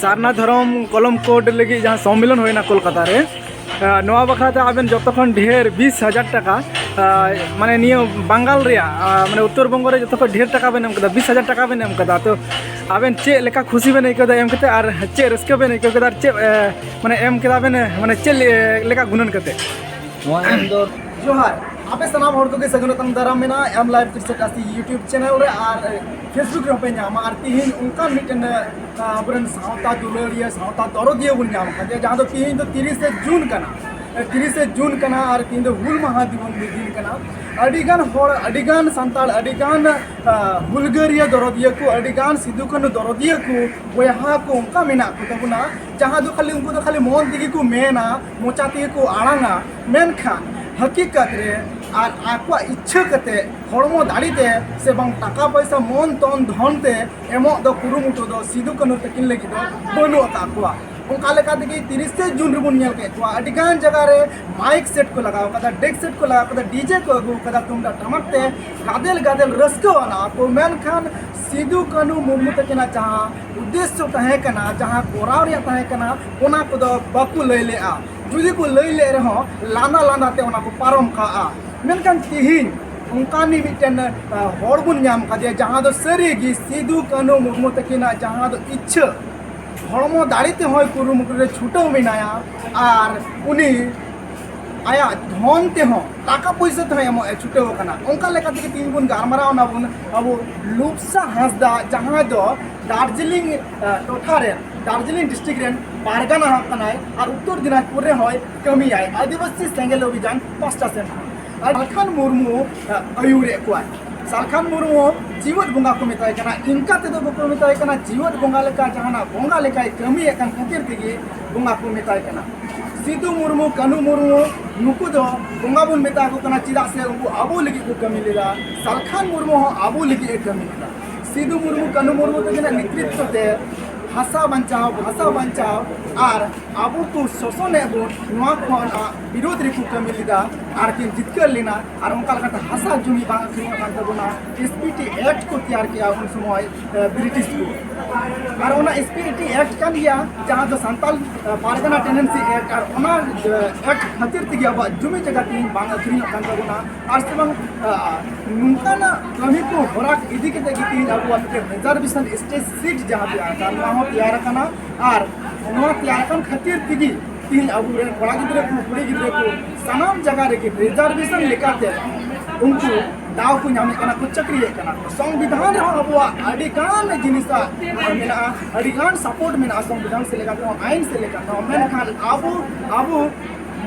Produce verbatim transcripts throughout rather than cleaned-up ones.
ᱥᱟᱨᱱᱟ ᱫᱷᱚᱨᱚᱢ ᱠᱚᱞᱚᱢ ᱠᱳᱰ ᱞᱟᱹᱜᱤᱫ ᱡᱟᱦᱟᱸ ᱥᱚᱢᱢᱮᱞᱚᱱ ᱦᱩᱭᱱᱟ ᱠᱳᱞᱠᱟᱛᱟ ᱨᱮ, ᱱᱚᱣᱟ ᱵᱟᱠᱷᱨᱟ ᱛᱮ ᱟᱵᱮᱱ ᱡᱚᱛᱚ ᱠᱷᱚᱱ ᱰᱷᱮᱨ ᱵᱤᱥ ᱦᱟᱡᱟᱨ ᱴᱟᱠᱟ, ᱢᱟᱱᱮ ᱱᱤᱭᱟᱹ ᱵᱟᱝᱜᱟᱞ ᱨᱮᱭᱟᱜ, ᱢᱟᱱᱮ ᱩᱛᱛᱚᱨ ᱵᱚᱝᱜᱚ ᱨᱮ ᱡᱚᱛᱚ ᱠᱷᱚᱱ ᱰᱷᱮᱨ ᱴᱟᱠᱟ ᱵᱮᱱ ᱮᱢ ᱠᱮᱫᱟ, ᱵᱤᱥ ᱦᱟᱡᱟᱨ ᱴᱟᱠᱟ ᱵᱮᱱ ᱮᱢ ᱠᱮᱫᱟ᱾ ᱛᱚ ᱟᱵᱮᱱ ᱪᱮᱫ ᱞᱮᱠᱟ ᱠᱷᱩᱥᱤ ᱵᱮᱱ ᱟᱹᱭᱠᱟᱹᱣ ᱮᱫᱟ ᱮᱢ ᱠᱟᱛᱮ, ᱟᱨ ᱪᱮᱫ ᱨᱟᱹᱥᱠᱟᱹ ᱵᱮᱱ ᱟᱹᱭᱠᱟᱹᱣ ᱠᱮᱫᱟ, ᱟᱨ ᱪᱮᱫ ᱢᱟᱱᱮ ᱮᱢ ᱠᱮᱫᱟ ᱵᱮᱱ, ᱢᱟᱱᱮ ᱪᱮᱫ ᱞᱮᱠᱟ ᱜᱩᱱᱟᱹᱱ ᱠᱟᱛᱮ? ᱱᱚᱣᱟ ᱮᱢ ᱫᱚ ᱡᱚᱦᱟᱨ, ᱟᱯᱮ ᱥᱟᱱᱟᱢ ᱦᱚᱲ ᱠᱚᱜᱮ ᱥᱟᱹᱜᱩᱱ ᱟᱛᱟᱝ ᱫᱟᱨᱟᱢ ᱢᱮᱱᱟᱜᱼᱟ ᱮᱢ ᱞᱟᱭᱤᱵᱷ ᱛᱤᱨᱤᱥ ᱟᱥᱤ YouTube ᱪᱮᱱᱮᱞ ᱨᱮ, ᱟᱨ Facebook ᱨᱮᱦᱚᱸ ᱯᱮ ᱧᱟᱢᱟ᱾ ᱟᱨ ᱛᱤᱦᱤᱧ ᱚᱱᱠᱟᱱ ᱢᱤᱫᱴᱮᱱ, ᱟ, ᱟᱵᱚᱨᱮᱱ ᱥᱟᱶᱛᱟ ᱫᱩᱞᱟᱹᱲᱤᱭᱟᱹ, ᱥᱟᱶᱛᱟ ᱫᱚᱨᱚᱫᱤᱭᱟᱹ ᱵᱚᱱ ᱧᱟᱢ ᱟᱠᱟᱫᱮᱭᱟ, ᱡᱟᱦᱟᱸ ᱫᱚ ᱛᱤᱦᱤᱧ ᱫᱚ ᱛᱤᱨᱤᱥᱮ ᱡᱩᱱ ᱠᱟᱱᱟ᱾ ᱮ, ᱛᱤᱨᱤᱥᱮ ᱡᱩᱱ ᱠᱟᱱᱟ ᱟᱨ ᱛᱤᱦᱤᱧ ᱫᱚ ᱦᱩᱞ ᱢᱟᱦᱟ ᱫᱤᱵᱚᱥ ᱫᱤᱱ ᱠᱟᱱᱟ᱾ ᱟᱹᱰᱤᱜᱟᱱ ᱦᱚᱲ, ᱟᱹᱰᱤᱜᱟᱱ ᱥᱟᱱᱛᱟᱲ, ᱟᱹᱰᱤᱜᱟᱱ, ᱟ, ᱦᱩᱞᱜᱟᱹᱨᱤᱭᱟᱹ ᱫᱚᱨᱚᱫᱤᱭᱟᱹ ᱠᱚ, ᱟᱹᱰᱤᱜᱟᱱ ᱥᱤᱫᱩ ᱠᱟᱹᱱᱦᱩ ᱫᱚᱨᱚᱫᱤᱭᱟᱹ ᱠᱚ ᱵᱚᱭᱦᱟ ᱠᱚ ᱚᱱᱠᱟ ᱢᱮᱱᱟᱜ ᱠᱚ ᱛᱟᱵᱚᱱᱟ, ᱡᱟᱦᱟᱸ ᱫᱚ ᱠᱷᱟᱹᱞᱤ, ᱩᱱᱠᱩ ᱫᱚ ᱠᱷᱟᱹᱞᱤ ᱢᱚᱱ ᱛᱮᱜᱮ ᱠᱚ ᱢᱮᱱᱟ, ᱢᱚᱪᱟ ᱛᱮᱜᱮ ᱠᱚ ᱟᱲᱟᱝᱟ, ᱢᱮᱱᱠᱷᱟᱱ ᱦᱟᱹᱠᱤᱠᱟᱛ ᱨᱮ ᱟᱨ ᱟᱠᱚᱣᱟᱜ ᱤᱪᱪᱷᱟᱹ ᱠᱟᱛᱮ, ᱦᱚᱲᱢᱚ ᱫᱟᱲᱮ ᱛᱮ ᱥᱮ ᱵᱟᱝ ᱴᱟᱠᱟ ᱯᱚᱭᱥᱟ, ᱢᱚᱱ ᱛᱚᱱ ᱫᱷᱚᱱ ᱛᱮ ᱮᱢᱚᱜ ᱫᱚ ᱠᱩᱨᱩᱢᱩᱴᱩ ᱫᱚ ᱥᱤᱫᱩ ᱠᱟᱹᱱᱦᱩ ᱛᱟᱹᱠᱤᱱ ᱞᱟᱹᱜᱤᱫ ᱫᱚ ᱵᱟᱹᱱᱩᱜ ᱟᱠᱟᱫ ᱠᱚᱣᱟ᱾ ᱚᱱᱠᱟ ᱞᱮᱠᱟ ᱛᱮᱜᱮ ᱛᱤᱨᱤᱥᱮ ᱡᱩᱱ ᱨᱮᱵᱚᱱ ᱧᱮᱞ ᱠᱮᱫ ᱠᱚᱣᱟ, ᱟᱹᱰᱤ ᱜᱟᱱ ᱡᱟᱭᱜᱟ ᱨᱮ ᱢᱟᱭᱤᱠ ᱥᱮᱴ ᱠᱚ ᱞᱟᱜᱟᱣ ᱠᱟᱫᱟ, ᱰᱮᱠ ᱥᱮᱴ ᱠᱚ ᱞᱟᱜᱟᱣ ᱠᱟᱫᱟ, ᱰᱤᱡᱮ ᱠᱚ ᱟᱹᱜᱩ ᱠᱟᱫᱟ, ᱛᱩᱢᱫᱟᱜ ᱴᱟᱢᱟᱠ ᱛᱮ ᱜᱟᱫᱮᱞ ᱜᱟᱫᱮᱞ ᱨᱟᱹᱥᱠᱟᱹ ᱟᱱᱟ ᱠᱚ, ᱢᱮᱱᱠᱷᱟᱱ ᱥᱤᱫᱩ ᱠᱟᱹᱱᱦᱩ ᱢᱩᱨᱢᱩ ᱛᱟᱹᱠᱤᱱᱟᱜ ᱡᱟᱦᱟᱸ ᱩᱫᱽᱫᱮᱥᱥᱚ ᱛᱟᱦᱮᱸ ᱠᱟᱱᱟ, ᱡᱟᱦᱟᱸ ᱠᱚᱨᱟᱣ ᱨᱮᱭᱟᱜ ᱛᱟᱦᱮᱸ ᱠᱟᱱᱟ, ᱚᱱᱟ ᱠᱚᱫᱚ ᱵᱟᱠᱚ ᱞᱟᱹᱭ ᱞᱮᱜᱼᱟ᱾ ᱡᱩᱫᱤ ᱠᱚ ᱞᱟᱹᱭ ᱞᱮᱫ ᱨᱮᱦᱚᱸ, ᱞᱟᱸᱫᱟ ᱞᱟᱸᱫᱟ ᱛᱮ ᱚᱱᱟ ᱠᱚ ᱯᱟᱨᱚᱢ ᱠᱟᱜᱼᱟ᱾ ᱢᱮᱱᱠᱷᱟᱱ ᱛᱤᱦᱤᱧ ᱚᱱᱠᱟᱱᱤᱡ ᱢᱤᱫᱴᱮᱱ, ᱟ, ᱦᱚᱲ ᱵᱚᱱ ᱧᱟᱢ ᱠᱟᱫᱮᱭᱟ, ᱡᱟᱦᱟᱸ ᱫᱚ ᱥᱟᱹᱨᱤ ᱜᱮ ᱥᱤᱫᱩ ᱠᱟᱹᱱᱦᱩ ᱢᱩᱨᱢᱩ ᱛᱟᱹᱠᱤᱱᱟᱜ ᱡᱟᱦᱟᱸ ᱫᱚ ᱤᱪᱪᱷᱟᱹ, ᱦᱚᱲᱢᱚ ᱫᱟᱲᱮ ᱛᱮᱦᱚᱸᱭ ᱠᱩᱨᱩᱢᱩᱴᱩ ᱨᱮ ᱪᱷᱩᱴᱟᱹᱣ ᱢᱮᱱᱟᱭᱟ, ᱟᱨ ᱩᱱᱤ ᱟᱭᱟᱜ ᱫᱷᱚᱱ ᱛᱮᱦᱚᱸ, ᱴᱟᱠᱟ ᱯᱩᱭᱥᱟᱹ ᱛᱮᱦᱚᱸ ᱮᱢᱚᱜ ᱮ ᱪᱷᱩᱴᱟᱹᱣ ᱟᱠᱟᱱᱟ᱾ ᱚᱱᱠᱟ ᱞᱮᱠᱟ ᱛᱮᱜᱮ ᱛᱤᱦᱤᱧ ᱵᱚᱱ ᱜᱟᱞᱢᱟᱨᱟᱣ ᱱᱟᱵᱚᱱ ᱟᱵᱚ ᱞᱩᱯᱥᱟ ᱦᱟᱸᱥᱫᱟ, ᱡᱟᱦᱟᱸᱭ ᱫᱚ ᱫᱟᱨᱡᱤᱞᱤᱝ, ᱟ, ᱴᱚᱴᱷᱟ ᱨᱮᱱ, ᱫᱟᱨᱡᱤᱞᱤᱝ ᱰᱤᱥᱴᱨᱤᱠᱴ ᱨᱮᱱ ᱯᱟᱨᱜᱟᱱᱟ ᱦᱚᱸ ᱠᱟᱱᱟᱭ ᱟᱨ ᱩᱛᱛᱚᱨ ᱫᱤᱱᱟᱡᱽᱯᱩᱨ ᱨᱮᱦᱚᱸᱭ ᱠᱟᱹᱢᱤᱭᱟᱭ ᱟᱹᱫᱤᱵᱟᱹᱥᱤ ᱥᱮᱸᱜᱮᱞ ᱚᱵᱷᱤᱡᱟᱱ ᱯᱟᱥᱴᱟ ᱥᱮᱱ ᱠᱷᱚᱱ᱾ ᱟᱨ ᱥᱟᱞᱠᱷᱟᱱ ᱢᱩᱨᱢᱩ, ᱟ, ᱟᱹᱭᱩᱨᱮᱫ ᱠᱚᱣᱟᱭ᱾ ᱥᱟᱞᱠᱷᱟᱱ ᱢᱩᱨᱢᱩ ᱡᱤᱣᱮᱫ ᱵᱚᱸᱜᱟ ᱠᱚ ᱢᱮᱛᱟᱭ ᱠᱟᱱᱟ, ᱤᱱᱠᱟ ᱛᱮᱫᱚ ᱵᱟᱠᱚ ᱢᱮᱛᱟᱭ ᱠᱟᱱᱟ ᱡᱤᱣᱮᱫ ᱵᱚᱸᱜᱟ ᱞᱮᱠᱟ, ᱡᱟᱦᱟᱱᱟᱜ ᱵᱚᱸᱜᱟ ᱞᱮᱠᱟᱭ ᱠᱟᱹᱢᱤᱭᱮᱫ ᱠᱟᱱ ᱠᱷᱟᱹᱛᱤᱨ ᱛᱮᱜᱮ ᱵᱚᱸᱜᱟ ᱠᱚ ᱢᱮᱛᱟᱭ ᱠᱟᱱᱟ᱾ ᱥᱤᱫᱩ ᱢᱩᱨᱢᱩ, ᱠᱟᱹᱱᱦᱩ ᱢᱩᱨᱢᱩ, ᱱᱩᱠᱩ ᱫᱚ ᱵᱚᱸᱜᱟ ᱵᱚᱱ ᱢᱮᱛᱟ ᱠᱚ ᱠᱟᱱᱟ, ᱪᱮᱫᱟᱜ ᱥᱮ ᱩᱱᱠᱩ ᱟᱵᱚ ᱞᱟᱹᱜᱤᱫ ᱠᱚ ᱠᱟᱹᱢᱤ ᱞᱮᱫᱟ᱾ ᱥᱟᱞᱠᱷᱟᱱ ᱢᱩᱨᱢᱩ ᱦᱚᱸ ᱟᱵᱚ ᱞᱟᱹᱜᱤᱫ ᱮ ᱠᱟᱹᱢᱤ ᱞᱮᱫᱟ᱾ ᱥᱤᱫᱩ ᱢᱩᱨᱢᱩ, ᱠᱟᱹᱱᱦᱩ ᱢᱩᱨᱢᱩ ᱛᱟᱹᱠᱤᱱᱟᱜ ᱱᱮᱛᱨᱤᱛᱵ ᱛᱮ ᱦᱟᱥᱟ ᱵᱟᱧᱪᱟᱣ, ᱦᱟᱥᱟ ᱵᱟᱧᱪᱟᱣ ᱟᱨ ᱟᱵᱚ ᱠᱚ ᱥᱚᱥᱚᱱᱮᱫ ᱵᱚᱱ, ᱱᱚᱣᱟ ᱠᱷᱚᱱ ᱟᱜ ᱵᱤᱨᱳᱫᱷ ᱨᱮᱠᱚ ᱠᱟᱹᱢᱤ ᱞᱮᱫᱟ ᱟᱨ ᱠᱤᱱ ᱡᱤᱛᱠᱟᱹᱨ ᱞᱮᱱᱟ᱾ ᱟᱨ ᱚᱱᱠᱟ ᱞᱮᱠᱟᱛᱮ ᱦᱟᱥᱟ ᱡᱩᱢᱤ ᱵᱟᱝ ᱟᱹᱠᱷᱨᱤᱧᱚᱜ ᱠᱟᱱ ᱛᱟᱵᱚᱱᱟ, ᱮᱥ ᱯᱤ ᱴᱤ ᱮᱠᱴ ᱠᱚ ᱛᱮᱭᱟᱨ ᱠᱮᱜᱼᱟ ᱩᱱ ᱥᱚᱢᱚᱭ, ᱮ, ᱵᱨᱤᱴᱤᱥ ᱠᱚ᱾ ᱟᱨ ᱚᱱᱟ ᱮᱥ ᱯᱤ ᱴᱤ ᱮᱠᱴ ᱠᱟᱱ ᱜᱮᱭᱟ, ᱡᱟᱦᱟᱸ ᱫᱚ ᱥᱟᱱᱛᱟᱞ, ᱮ, ᱯᱟᱨᱜᱟᱱᱟ ᱴᱮᱱᱰᱮᱱᱥᱤ ᱮᱠᱴ, ᱟᱨ ᱚᱱᱟ, ᱮ, ᱮᱠᱴ ᱠᱷᱟᱹᱛᱤᱨ ᱛᱮᱜᱮ ᱟᱵᱚᱣᱟᱜ ᱡᱩᱢᱤ ᱡᱟᱭᱜᱟ ᱛᱮᱦᱮᱧ ᱵᱟᱝ ᱟᱹᱠᱷᱨᱤᱧᱚᱜ ᱠᱟᱱ ᱛᱟᱵᱚᱱᱟ᱾ ᱟᱨ ᱥᱮ ᱵᱟᱝ, ᱟ, ᱱᱚᱝᱠᱟᱱᱟᱜ ᱠᱟᱹᱢᱤ ᱠᱚ ᱦᱚᱨᱟ ᱤᱫᱤ ᱠᱟᱛᱮ ᱜᱮ ᱛᱮᱦᱮᱧ ᱟᱵᱚᱣᱟᱜ ᱢᱤᱫᱴᱮᱱ ᱨᱤᱡᱟᱨᱵᱷᱮᱥᱚᱱ ᱥᱴᱮᱴ ᱥᱤᱴ ᱡᱟᱦᱟᱸ ᱛᱮᱭᱟᱨ ᱟᱠᱟᱱ, ᱱᱚᱣᱟ ᱦᱚᱸ ᱛᱮᱭᱟᱨ ᱟᱠᱟᱱᱟ᱾ ᱟᱨ ᱱᱚᱣᱟ ᱛᱮᱭᱟᱨ ᱟᱠᱟᱱ ᱠᱷᱟᱹᱛᱤᱨ ᱛᱮᱜᱮ ᱛᱮᱦᱮᱧ ᱟᱵᱚᱨᱮᱱ ᱠᱚᱲᱟ ᱜᱤᱫᱽᱨᱟᱹ ᱠᱚ, ᱠᱩᱲᱤ ᱜᱤᱫᱽᱨᱟᱹ ᱠᱚ ᱥᱟᱱᱟᱢ ᱡᱟᱭᱜᱟ ᱨᱮᱜᱮ ᱨᱤᱡᱟᱨᱵᱷᱮᱥᱚᱱ ᱞᱮᱠᱟᱛᱮ ᱩᱱᱠᱩ ᱫᱟᱣ ᱠᱚ ᱧᱟᱢᱮᱫ ᱠᱟᱱᱟ ᱠᱚ, ᱪᱟᱹᱠᱨᱤᱭᱮᱫ ᱠᱟᱱᱟ ᱠᱚ᱾ ᱥᱚᱝᱵᱤᱫᱷᱟᱱ ᱨᱮᱦᱚᱸ ᱟᱵᱚᱣᱟᱜ ᱟᱹᱰᱤ ᱜᱟᱱ ᱡᱤᱱᱤᱥ ᱢᱮᱱᱟᱜᱼᱟ, ᱟᱹᱰᱤ ᱜᱟᱱ ᱥᱟᱯᱳᱨᱴ ᱢᱮᱱᱟᱜᱼᱟ ᱥᱚᱝᱵᱤᱫᱷᱟᱱ ᱥᱮᱫ ᱞᱮᱠᱟ ᱛᱮᱦᱚᱸ, ᱟᱭᱤᱱ ᱥᱮᱫ ᱞᱮᱠᱟ ᱛᱮᱦᱚᱸ᱾ ᱢᱮᱱᱠᱷᱟᱱ ᱟᱵᱚ, ᱟᱵᱚ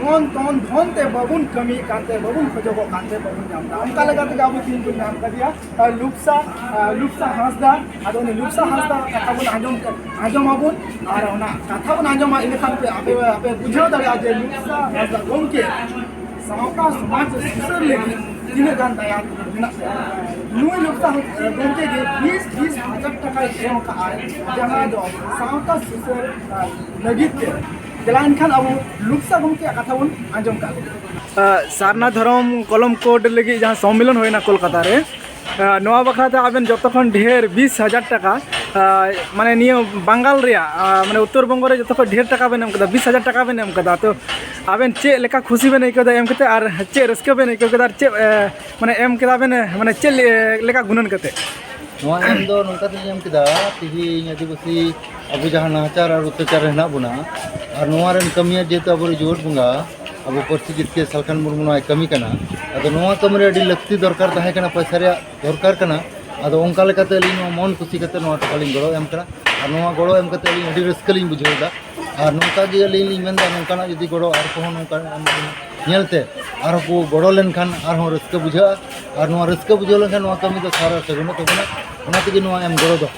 ᱢᱚᱱ ᱛᱚᱱ ᱫᱷᱚᱱ ᱛᱮ ᱵᱟᱵᱚᱱ ᱠᱟᱹᱢᱤᱭᱮᱫ ᱠᱟᱱᱛᱮ, ᱵᱟᱵᱚᱱ ᱠᱷᱚᱡᱚᱜᱚᱜ ᱠᱟᱱᱛᱮ ᱵᱟᱵᱚᱱ ᱧᱟᱢ ᱮᱫᱟ᱾ ᱚᱱᱠᱟ ᱞᱮᱠᱟ ᱛᱮᱜᱮ ᱟᱵᱚ ᱛᱮᱦᱮᱧ ᱵᱚᱱ ᱧᱟᱢ ᱠᱟᱫᱮᱭᱟ, ᱟᱨ ᱞᱩᱯᱥᱟ, ᱟᱨ ᱞᱩᱯᱥᱟ ᱦᱟᱸᱥᱫᱟ᱾ ᱟᱫᱚ ᱩᱱᱤ ᱞᱩᱯᱥᱟ ᱦᱟᱸᱥᱫᱟ ᱠᱟᱛᱷᱟ ᱵᱚᱱ ᱟᱸᱡᱚᱢ, ᱟᱸᱡᱚᱢ ᱟᱵᱚᱱ, ᱟᱨ ᱚᱱᱟ ᱠᱟᱛᱷᱟ ᱵᱚᱱ ᱟᱸᱡᱚᱢᱟ, ᱤᱱᱟᱹ ᱠᱷᱟᱱ ᱯᱮ ᱟᱯᱮ, ᱟᱯᱮ ᱵᱩᱡᱷᱟᱹᱣ ᱫᱟᱲᱮᱭᱟᱜᱼᱟ ᱡᱮ ᱞᱩᱯᱥᱟ ᱦᱟᱸᱥᱫᱟ ᱜᱚᱢᱠᱮ ᱥᱟᱶᱛᱟ ᱥᱚᱢᱟᱡᱽ ᱥᱩᱥᱟᱹᱨ ᱞᱟᱹᱜᱤᱫ ᱛᱤᱱᱟᱹᱜ ᱜᱟᱱ ᱫᱟᱭᱟ ᱫᱩᱞᱟᱹᱲ ᱢᱮᱱᱟᱜ ᱛᱟᱭᱟ᱾ ᱱᱩᱭ ᱞᱩᱯᱥᱟ ᱜᱚᱢᱠᱮ ᱜᱮ ᱵᱤᱥ, ᱵᱤᱥ ᱦᱟᱡᱟᱨ ᱴᱟᱠᱟᱭ ᱮᱢ ᱠᱟᱜᱼᱟᱭ, ᱡᱟᱦᱟᱸ ᱫᱚ ᱥᱟᱶᱛᱟ ᱥᱩᱥᱟᱹᱨ ᱞᱟᱹᱜᱤᱫ ᱛᱮ᱾ ᱪᱟᱞᱟᱣ ᱮᱱᱠᱷᱟᱱ ᱟᱵᱚ ᱞᱩᱯᱥᱟ ᱜᱚᱢᱠᱮᱭᱟᱜ ᱠᱟᱛᱷᱟ ᱵᱚᱱ ᱟᱸᱡᱚᱢ ᱠᱟᱜ ᱞᱮᱜᱮ᱾ ᱟᱸ, ᱥᱟᱨᱱᱟ ᱫᱷᱚᱨᱚᱢ ᱠᱚᱞᱚᱢ ᱠᱳᱰ ᱞᱟᱹᱜᱤᱫ ᱡᱟᱦᱟᱸ ᱥᱚᱢᱢᱮᱞᱚᱱ ᱦᱩᱭᱱᱟ ᱠᱳᱞᱠᱟᱛᱟ ᱨᱮ, ᱟᱸ, ᱱᱚᱣᱟ ᱵᱟᱠᱷᱨᱟ ᱛᱮ ᱟᱵᱮᱱ ᱡᱚᱛᱚ ᱠᱷᱚᱱ ᱰᱷᱮᱨ ᱵᱤᱥ ᱦᱟᱡᱟᱨ ᱴᱟᱠᱟ, ᱟᱸ, ᱢᱟᱱᱮ ᱱᱤᱭᱟᱹ ᱵᱟᱝᱜᱟᱞ ᱨᱮᱭᱟᱜ, ᱟᱸ, ᱢᱟᱱᱮ ᱩᱛᱛᱚᱨ ᱵᱚᱝᱜᱚ ᱨᱮ ᱡᱚᱛᱚ ᱠᱷᱚᱱ ᱰᱷᱮᱨ ᱴᱟᱠᱟ ᱵᱮᱱ ᱮᱢ ᱠᱟᱫᱟ, ᱵᱤᱥ ᱦᱟᱡᱟᱨ ᱴᱟᱠᱟ ᱵᱮᱱ ᱮᱢ ᱠᱟᱫᱟ᱾ ᱛᱚ ᱟᱵᱮᱱ ᱪᱮᱫ ᱞᱮᱠᱟ ᱠᱷᱩᱥᱤ ᱵᱮᱱ ᱟᱹᱭᱠᱟᱹᱣ ᱫᱟ ᱮᱢ ᱠᱟᱛᱮ, ᱟᱨ ᱪᱮᱫ ᱨᱟᱹᱥᱠᱟᱹ ᱵᱮᱱ ᱟᱹᱭᱠᱟᱹᱣ ᱠᱮᱫᱟ, ᱟᱨ ᱪᱮᱫ, ᱮ, ᱢᱟᱱᱮ ᱮᱢ ᱠᱮᱫᱟ ᱵᱮᱱ, ᱢᱟᱱᱮ ᱪᱮᱫ ᱞᱮ-, ᱞᱮᱠᱟ ᱜᱩᱱᱟᱹᱱ ᱠᱟᱛᱮ? ᱱᱚᱣᱟ ᱮᱢ ᱫᱚ ᱱᱚᱝᱠᱟ ᱛᱮᱧ ᱮᱢ ᱠᱮᱫᱟ, ᱛᱮᱦᱮᱧ ᱟᱹᱫᱤᱵᱟᱹᱥᱤ ᱟᱵᱚ ᱡᱟᱦᱟᱸ ᱱᱟᱦᱟᱪᱟᱨ ᱟᱨ ᱚᱛᱛᱟᱪᱟᱨ ᱨᱮ ᱦᱮᱱᱟᱜ ᱵᱚᱱᱟ, ᱟᱨ ᱱᱚᱣᱟ ᱨᱮᱱ ᱠᱟᱹᱢᱤᱭᱟᱹ ᱡᱮᱦᱮᱛᱩ ᱟᱵᱚᱨᱮᱱ ᱡᱩᱣᱟᱹᱱ ᱵᱚᱸᱜᱟ, ᱟᱵᱚ ᱯᱟᱹᱨᱥᱤ ᱡᱤᱛᱠᱟᱹᱨ ᱥᱟᱞᱠᱷᱟᱱ ᱢᱩᱨᱢᱩ ᱱᱚᱣᱟᱭ ᱠᱟᱹᱢᱤ ᱠᱟᱱᱟ᱾ ᱟᱫᱚ ᱱᱚᱣᱟ ᱠᱟᱹᱢᱤ ᱨᱮ ᱟᱹᱰᱤ ᱞᱟᱹᱠᱛᱤ ᱫᱚᱨᱠᱟᱨ ᱛᱟᱦᱮᱸ ᱠᱟᱱᱟ, ᱯᱚᱭᱥᱟ ᱨᱮᱭᱟᱜ ᱫᱚᱨᱠᱟᱨ ᱠᱟᱱᱟ᱾ ᱟᱫᱚ ᱚᱱᱠᱟ ᱞᱮᱠᱟᱛᱮ ᱟᱹᱞᱤᱧ ᱱᱚᱣᱟ ᱢᱚᱱ ᱠᱩᱥᱤ ᱠᱟᱛᱮ ᱱᱚᱣᱟ ᱴᱟᱠᱟ ᱞᱤᱧ ᱜᱚᱲᱚ ᱮᱢ ᱠᱟᱱᱟ᱾ ᱟᱨ ᱱᱚᱣᱟ ᱜᱚᱲᱚ ᱮᱢ ᱠᱟᱛᱮ ᱟᱹᱞᱤᱧ ᱟᱹᱰᱤ ᱨᱟᱹᱥᱠᱟᱹ ᱞᱤᱧ ᱵᱩᱡᱷᱟᱹᱣ ᱮᱫᱟ᱾ ᱟᱨ ᱱᱚᱝᱠᱟ ᱜᱮ ᱟᱹᱞᱤᱧ ᱞᱤᱧ ᱢᱮᱱᱫᱟ, ᱱᱚᱝᱠᱟᱱᱟᱜ ᱡᱩᱫᱤ ᱜᱚᱲᱚ ᱟᱨ ᱠᱚᱦᱚᱸ ᱱᱚᱝᱠᱟ ᱧᱮᱞᱛᱮ ᱟᱨᱦᱚᱸ ᱠᱚ ᱜᱚᱲᱚ ᱞᱮᱱᱠᱷᱟᱱ ᱟᱨᱦᱚᱸ ᱨᱟᱹᱥᱠᱟᱹ ᱵᱩᱡᱷᱟᱹᱜᱼᱟ᱾ ᱟᱨ ᱱᱚᱣᱟ ᱨᱟᱹᱥᱠᱟᱹ ᱵᱩᱡᱷᱟᱹᱣ ᱞᱮᱱᱠᱷᱟᱱ ᱱᱚᱣᱟ ᱠᱟᱹᱢᱤ ᱫᱚ ᱥᱟᱨ ᱟᱨ ᱥᱟᱹᱜᱩᱱᱚᱜ ᱛᱟᱵᱚᱱᱟ᱾ ᱚᱱᱟ ᱛᱮᱜᱮ ᱱᱚᱣᱟ ᱮᱢ ᱜᱚᱲᱚ ᱫᱚ᱾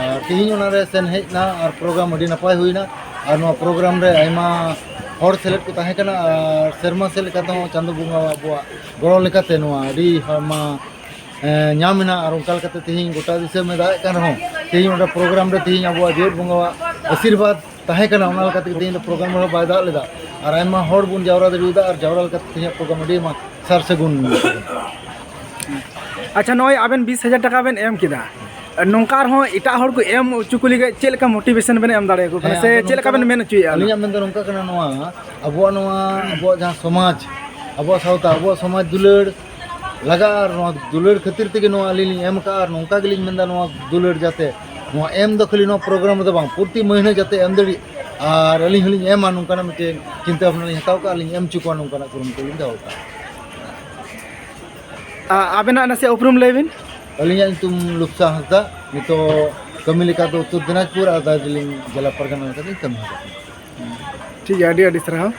ᱟᱨ ᱛᱮᱦᱮᱧ ᱚᱱᱟᱨᱮ ᱥᱮᱱ ᱦᱮᱡ ᱮᱱᱟ ᱟᱨ ᱯᱨᱳᱜᱨᱟᱢ ᱟᱹᱰᱤ ᱱᱟᱯᱟᱭ ᱦᱩᱭᱱᱟ᱾ ᱟᱨ ᱱᱚᱣᱟ ᱯᱨᱳᱜᱨᱟᱢ ᱨᱮ ᱟᱭᱢᱟ ᱦᱚᱲ ᱥᱮᱞᱮᱫ ᱠᱚ ᱛᱟᱦᱮᱸ ᱠᱟᱱᱟ᱾ ᱟᱨ ᱥᱮᱨᱢᱟ ᱥᱮᱫ ᱞᱮᱠᱟ ᱛᱮᱦᱚᱸ ᱪᱟᱸᱫᱳ ᱵᱚᱸᱜᱟ ᱟᱵᱚᱣᱟᱜ ᱜᱚᱲᱚ ᱞᱮᱠᱟᱛᱮ ᱱᱚᱣᱟ ᱟᱹᱰᱤ ᱟᱭᱢᱟ ᱧᱟᱢ ᱮᱱᱟ᱾ ᱟᱨ ᱚᱱᱠᱟ ᱞᱮᱠᱟᱛᱮ ᱛᱮᱦᱮᱧ ᱜᱚᱴᱟ ᱫᱤᱥᱚᱢ ᱮ ᱫᱟᱜ ᱮᱫ ᱠᱟᱱ ᱨᱮᱦᱚᱸ, ᱛᱮᱦᱮᱧ ᱚᱸᱰᱮ ᱯᱨᱳᱜᱨᱟᱢ ᱨᱮ ᱛᱮᱦᱮᱧ ᱟᱵᱚᱣᱟᱜ ᱡᱮᱣᱮᱫ ᱵᱚᱸᱜᱟᱣᱟᱜ ᱟᱥᱤᱨᱵᱟᱫᱽ ᱛᱟᱦᱮᱸ ᱠᱟᱱᱟ, ᱚᱱᱟ ᱞᱮᱠᱟᱛᱮ ᱛᱮᱦᱮᱧ ᱫᱚ ᱯᱨᱳᱜᱨᱟᱢ ᱨᱮᱦᱚᱸ ᱵᱟᱭ ᱫᱟᱜ ᱞᱮᱫᱟ᱾ ᱟᱨ ᱟᱭᱢᱟ ᱦᱚᱲ ᱵᱚᱱ ᱡᱟᱣᱨᱟ ᱫᱟᱲᱮᱭᱟᱫᱟ, ᱟᱨ ᱡᱟᱣᱨᱟ ᱞᱮᱠᱟᱛᱮ ᱛᱮᱦᱮᱧᱟᱜ ᱯᱨᱳᱜᱨᱟᱢ ᱟᱹᱰᱤ ᱟᱭᱢᱟ ᱥᱟᱨ ᱥᱟᱹᱜᱩᱱ᱾ ᱟᱪᱪᱷᱟ, ᱱᱚᱜᱼᱚᱭ ᱟᱵᱮᱱ ᱵᱤᱥ ᱦᱟᱡᱟᱨ ᱴᱟᱠᱟ ᱵᱮᱱ ᱮᱢ ᱠᱮᱫᱟ, ᱱᱚᱝᱠᱟ ᱟᱨᱦᱚᱸ ᱮᱴᱟᱜ ᱦᱚᱲ ᱠᱚ ᱮᱢ ᱦᱚᱪᱚ ᱠᱚ ᱞᱟᱹᱜᱤᱫ ᱪᱮᱫ ᱞᱮᱠᱟ ᱢᱳᱴᱤᱵᱷᱮᱥᱚᱱ ᱵᱮᱱ ᱮᱢ ᱫᱟᱲᱮᱭᱟᱠᱚ ᱠᱟᱱᱟ, ᱦᱮᱸ, ᱥᱮ ᱟᱫᱚ ᱪᱮᱫ ᱞᱮᱠᱟ ᱱᱚᱝᱠᱟ ᱵᱮᱱ ᱢᱮᱱ ᱦᱚᱪᱚᱭᱮᱫᱼᱟ? ᱟᱹᱞᱤᱧᱟᱜ ᱢᱮᱱ ᱫᱚ ᱱᱚᱝᱠᱟ ᱠᱟᱱᱟ, ᱱᱚᱣᱟ ᱟᱵᱚᱣᱟᱜ, ᱱᱚᱣᱟ ᱟᱵᱚᱣᱟᱜ ᱡᱟᱦᱟᱸ ᱥᱚᱢᱟᱡᱽ, ᱟᱵᱚᱣᱟᱜ ᱥᱟᱶᱛᱟ, ᱟᱵᱚᱣᱟᱜ ᱥᱚᱢᱟᱡᱽ ᱫᱩᱞᱟᱹᱲ ᱞᱟᱜᱟᱜᱼᱟ᱾ ᱟᱨ ᱱᱚᱣᱟ ᱫᱩᱞᱟᱹᱲ ᱠᱷᱟᱹᱛᱤᱨ ᱛᱮᱜᱮ ᱱᱚᱣᱟ ᱟᱹᱞᱤᱧ ᱞᱤᱧ ᱮᱢ ᱠᱟᱜᱼᱟ᱾ ᱟᱨ ᱱᱚᱝᱠᱟ ᱜᱮᱞᱤᱧ ᱢᱮᱱᱫᱟ, ᱱᱚᱣᱟ ᱫᱩᱞᱟᱹᱲ ᱡᱟᱛᱮ ᱱᱚᱣᱟ ᱮᱢ ᱫᱚ ᱠᱷᱟᱹᱞᱤ ᱱᱚᱣᱟ ᱯᱨᱳᱜᱨᱟᱢ ᱨᱮᱫᱚ ᱵᱟᱝ, ᱯᱨᱚᱛᱤ ᱢᱟᱹᱦᱱᱟᱹ ᱡᱟᱛᱮ ᱮᱢ ᱫᱟᱲᱮᱜ, ᱟᱨ ᱟᱹᱞᱤᱧ ᱦᱚᱸᱞᱤᱧ ᱮᱢᱟ, ᱱᱚᱝᱠᱟᱱᱟᱜ ᱢᱤᱫᱴᱮᱱ ᱪᱤᱱᱛᱟᱹ ᱵᱷᱟᱵᱽᱱᱟ ᱞᱤᱧ ᱦᱟᱛᱟᱣ ᱠᱟᱜᱼᱟ, ᱞᱤᱧ ᱮᱢ ᱦᱚᱪᱚ ᱠᱚᱣᱟ, ᱱᱚᱝᱠᱟᱱᱟᱜ ᱠᱩᱨᱩᱢᱩᱴᱩ ᱞᱤᱧ ᱫᱚᱦᱚ ᱠᱟᱜᱼᱟ᱾ ᱟ-, ᱟᱵᱮᱱᱟᱜ ᱱᱟᱥᱮ ᱩᱯᱨᱩᱢ ᱞᱟᱹᱭ ᱵᱤᱱ᱾ ᱟᱹᱞᱤᱧᱟᱜ ᱧᱩᱛᱩᱢ ᱞᱩᱯᱥᱟ ᱦᱟᱸᱥᱫᱟ᱾ ᱱᱤᱛᱚᱜ ᱠᱟᱹᱢᱤ ᱞᱮᱠᱟ ᱫᱚ ᱩᱛᱛᱚᱨ ᱫᱤᱱᱟᱡᱽᱯᱩᱨ ᱟᱨ ᱫᱟᱨᱡᱤᱞᱤᱝ ᱡᱮᱞᱟ ᱯᱟᱨᱜᱟᱱᱟ ᱞᱮᱠᱟᱛᱮᱧ ᱠᱟᱹᱢᱤ ᱠᱟᱱᱟ᱾ ᱴᱷᱤᱠ ᱜᱮᱭᱟ, ᱟᱹᱰᱤ ᱟᱹᱰᱤ ᱥᱟᱨᱦᱟᱣ᱾